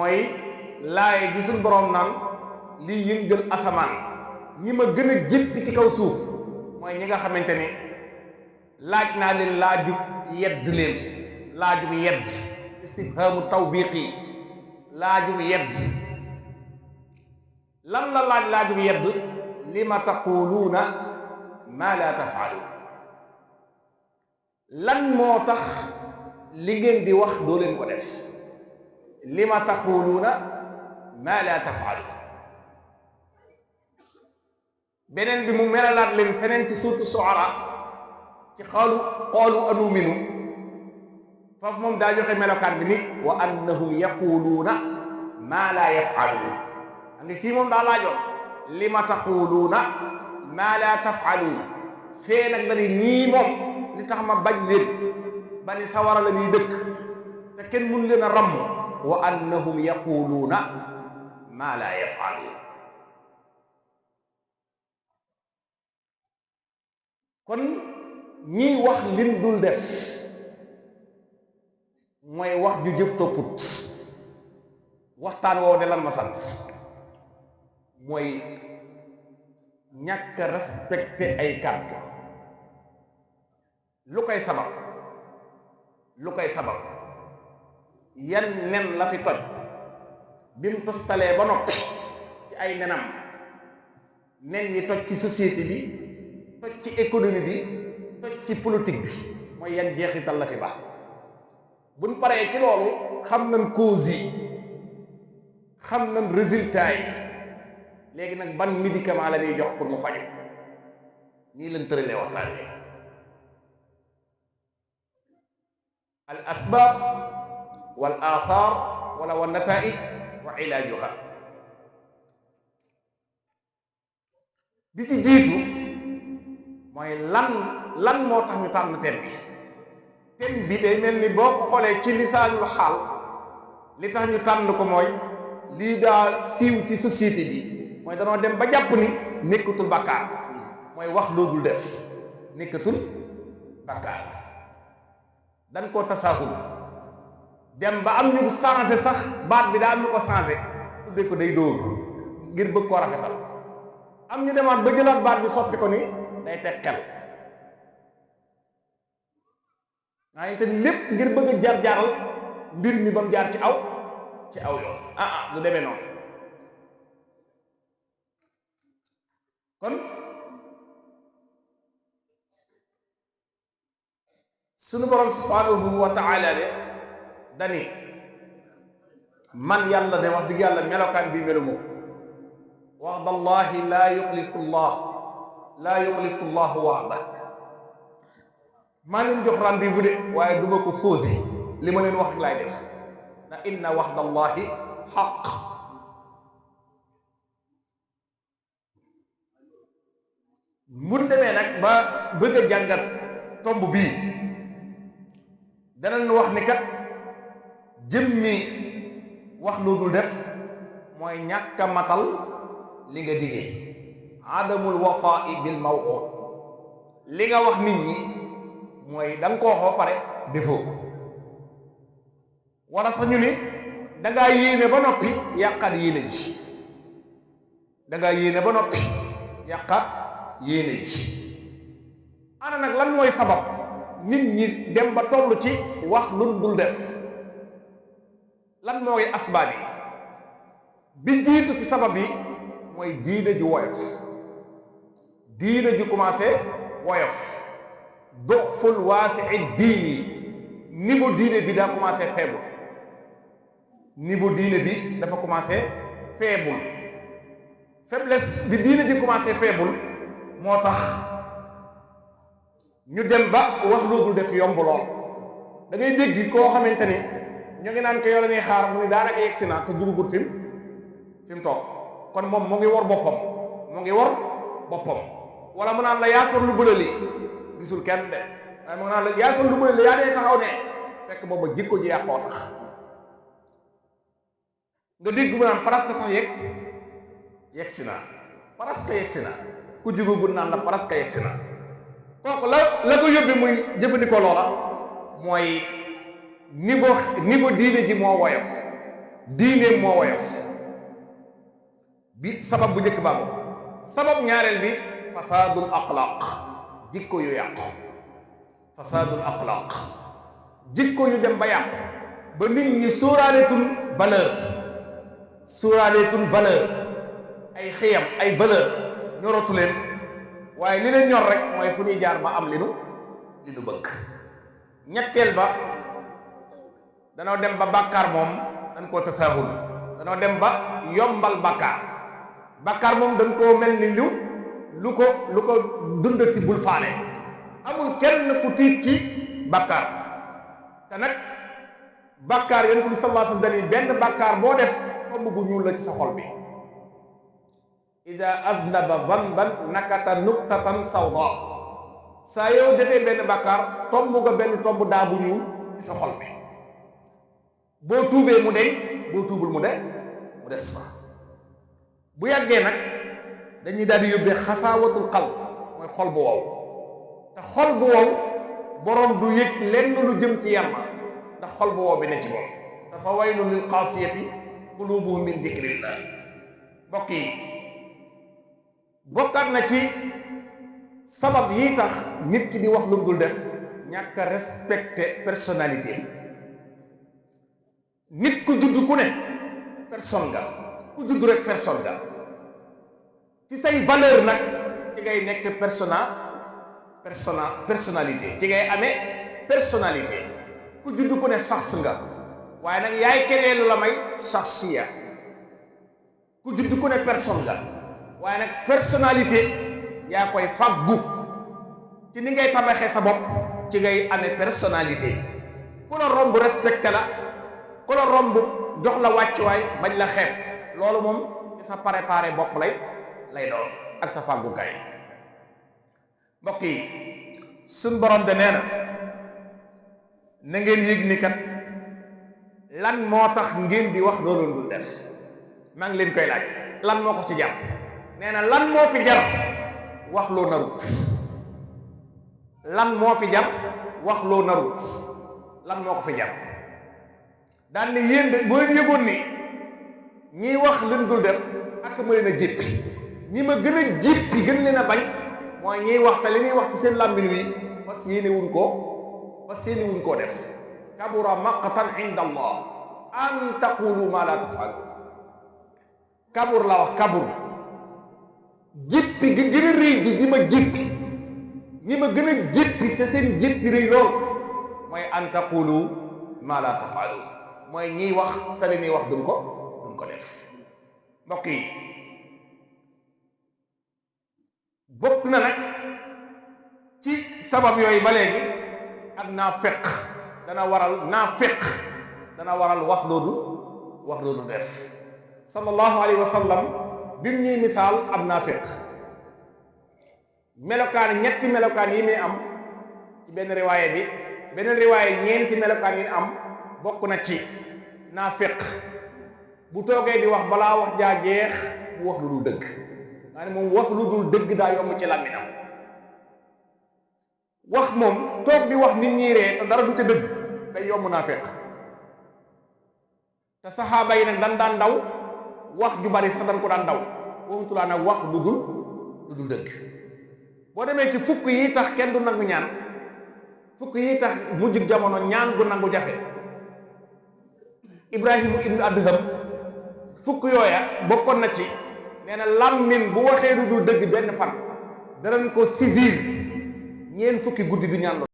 mooy laaye gi suñ boroom naan lii yëngal asamaan ñi ma gën a jéppi ci kaw suuf mooy ñi nga xamante ni laaj naa leen laajub yedd leen laajub yedd istifhaamu tawbiqi laajub yedd lan la laajub yedd lima taquluuna maa laa tafaaluun lan moo tax li ngeen di wax doo leen ko def lima taquluuna maa laa tafaaluun beneen bi mu melalaat leen feneen ci suuratu Shu'ara ci qaalu anu'minu foofu moom daa joxe melokaan bi ni wa annahum yaquluuna maa laa yaf'aluun nga kii moom daa laajoon lima taquluuna maa laa taf'aluun fee nag la ni ñii moom li tax ma bañ leen ba ni sawara la ñuy dëkk te kenn mun leen a ramm wa annahum yaquluuna maa laa yaf'aluun kon ñiy wax lin dul def mooy wax ju jëf topput waxtaan woow de lan ma sant mooy ñàkk respecté ay kàddu lu koy sabab yan nen la fi toj bi mu tostalee ba noppi ci ay nenam nen yi toj ci société bi toj ci économie bi toj ci politique bi mooy yan jeexital la fi baax buñ paree ci loolu xam nañ cause yi xam nañ résultat yi léegi nag ban médicament la ñuy jox pour mu faju nii lañ tëralee waxtaan bi al asbaab wal athar wala wa nataij wa ilaajuha bi ci jiitu mooy lan moo tax ñu tànn thème bi day mel ni boo ko xoolee ci lisaanul xaal li tax ñu tànn ko mooy lii daa siiw ci société bi mooy danoo dem ba jàpp ni nekkatul bàkkaar mooy wax loodul def nekkatul bàkkaar dañ koo tasaahul dem ba am ñu changé sax baat bi daa am ñu ko changé tudde ko day dóor ngir bëgg koo rafetal am ñu demaat ba jëlaat baat bi soppi ko ni day teg xel waaye te lépp ngir bëgg a jaar-jaaral mbir mi ba mu jaar ci aw yoon du demee noonu kon sunu borom subhanahu wa taala de dani man yàlla de wax dëgg yàlla melokaan bi melu moom wa'dallahi laa yuxlifu llahu wa'da maa leen jox rendez-vous de waaye duma ko fausé li ma leen wax rek laay def na inna wa'dallahi haqq mun demee nag ba bëgg a jàngat tomb bii danañ wax ni kat jëmmi wax lu dul def mooy ñàkk a matal li nga diggee adamul wafaa'i bil maw'ud li nga wax nit ñi mooy da nga ko wax ba pare defoo ko wala sax ñu ni da ngaa yéene ba noppi yàqaat yéene ji da ngaa yéene ba noppi yàqaat yéene ji ana nag lan mooy sabab nit ñi dem ba toll ci wax lu dul def lan mooy asbaab yi bi jiitu ci sabab yi mooy diine ju woyof diine ju commencé woyof du'ful waasi'i diini niveau diine bi daa commencé faible niveau diine bi dafa commencé faible faiblesse bi diine ji commencé faible moo tax ñu dem ba wax lu dul def yomb lool da ngay dégg koo xamante ni ñu ngi naan ko yow la ñuy xaar mu ni daanaka yegg si naa te dugugut fi mu toog kon moom mu ngi war boppam wala mu naan la yaa sol lu bële li gisul kenn de waaye mu naan la yaa sol lu bële li yaa dee taxaw ne fekk booba jikko ji yàqoo tax nga dégg mu naan presque sax yegg si naa presque yegg si naa ku jugagul naan la presque yegg si naa kooku la ko yóbbi muy jëfandikoo loola mooy niveau diine ji moo woyof diineem moo woyof bi sabab bu njëkk baabu. sabab ñaareel bi fasaadul axlaaq, jikko yu yàqu. fasaadul axlaaq, jikko yu dem ba yàqu ba nit ñi sóoraaleetul valeur ay xiyam ay valeur ñoratu leen, waaye li leen ñor rek mooy fu ñuy jaar ba am li nu bëgg. ñetteel ba danoo dem ba bàkkaar moom dañ koo tasaahul, danoo dem ba yombal bàkkaar moom dañ koo mel ni lu ko dundati bul faale. amul kenn ku tiit ci bàkkaar. te nag bàkkaar yonent bi sallallahu alayhi wa sallam dañuy benn bàkkaar boo def tomb bu ñuul la ci sa xol bi. ida aznaba zanban nakata nuktatan sawda, saa yow defee benn bàkkaar tomb nga benn tomb daa bu ñuul ci sa xol bi. boo tuubee mu deñ, boo tuubul mu des fa. bu yàggee nag dañuy daal di yóbbee xasaawatul xal, mooy xol bu wow. te xol bu wow boroom du yëg lenn lu jëm ci yàlla ndax xol bu wow bi ne ci moom. dafa waylun lil qaasiyati qulubuhum min dikrillah. mbokk yi, bokkaat na ci sabab yi tax nit ki di wax lu dul def ñàkk a respecté personnalité. nit ku judd ku ne personne nga, ku judd rek personne nga. ci say valeur nag ci ngay nekk personnalité, ci ngay amee personnalité. ku judd ku ne sax nga, waaye nag yaay keneen lu la may saxsiya. ku judd ku ne personne nga, waaye nag personnalité yaa koy faggu. ci ni ngay tabaxee sa bopp ci ngay amee personnalité. ku la romb respecté la, ku la romb jox la wàccuwaay bañ la xeeb, loolu moom ci sa préparé bopp lay doon ak sa fàggukaay. mbokk yi, suñ borom de nee na ngeen yëg ni kat lan moo tax ngeen di wax loolu dul def. maa ngi leen koy laaj, lan moo ko ci jar? nee na lan moo fi jar wax loo narut? lan moo fi jar wax loo narut? lan moo ko fi jar? daan ne yéen de boo leen yëgoon ni ñiy wax leen dul def ak ma leen a jéppi, ñi ma gën a jéppi gën leen a bañ mooy ñiy wax te li ñuy wax ci seen làmmiñ wi fas yéene wuñ koo def. kabura maqtan inda allah an taqulu ma la tafal. kabur la wax, kabur jéppi gi gën a rëy gi ñi ma jéppi, ñi ma gën a jéppi te seen jéppi rëy lool mooy an taqulu ma la tafalu, mooy ñiy wax te li ñuy wax duñ ko def. mbokk yi, bokk na nag ci sabab yooyu ba léegi ak naafeq dana waral wax loolu def. sallallahu alayhi wa sallam bi mu ñuy misaal ab naafeq, ñetti melokaan yi muy am ci benn riwaaye bi, beneen riwaaye ñeenti melokaan yi am. bokk na ci naafeq bu toogee di wax balaa wax jaa jeex mu wax lu dul dëgg. maa ne moom wax lu dul dëgg daa yomb ci làmminam. wax moom toog di wax nit ñi ree te dara du ca dëgg day yomb naafeq. te saxaaba yi nag daan daw wax ju bari sax dañ ko daan daw, waxutulaa nag wax lu dul dëgg. boo demee ci fukk yi tax kenn du nangu ñaan, fukk yi tax mujjug jamono ñaan gu nangu jafe, Ibrahima ibnu Adham fukk yooya bokkoon na ci. nee na làmmiñ bu waxee lu dul dëgg benn fan danañ ko saisir ñeen fukki guddi du ñaan.